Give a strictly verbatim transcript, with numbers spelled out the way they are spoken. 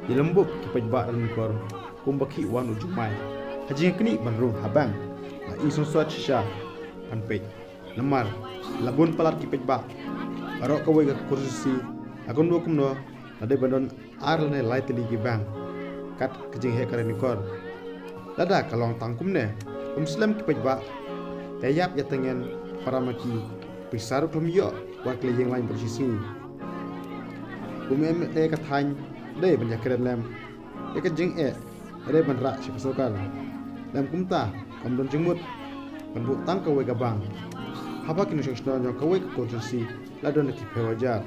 Ïalem bup ki paidbah Ranikor kumba khih wan u jingmai ha jingknieh ban rung ha bank. La i sngewsot shisha ban peit namar la bun palat ki paidbah. Baroh kawei ka constituency la kumno kumno la dei ban don ar lane lai tylli ki bank kat ka jingheh ka Ranikor. Lada ka long tang kumne, ym slem ki paidbah, ïa ïap ïa tyngen para ma ki, pisa ruh khlem ïoh wat ki la ïeng lain baroh shi sngi. Kum M L A ka thaiñ dei ban ïakren lem ïa ka jingeh, dei ban rah sha ka sorkar. Lem kumta kam don jingmut ban buh tang kawei ka bank haba ki nongshong shnong jong kawei ka constituency la don da ki phew hajar.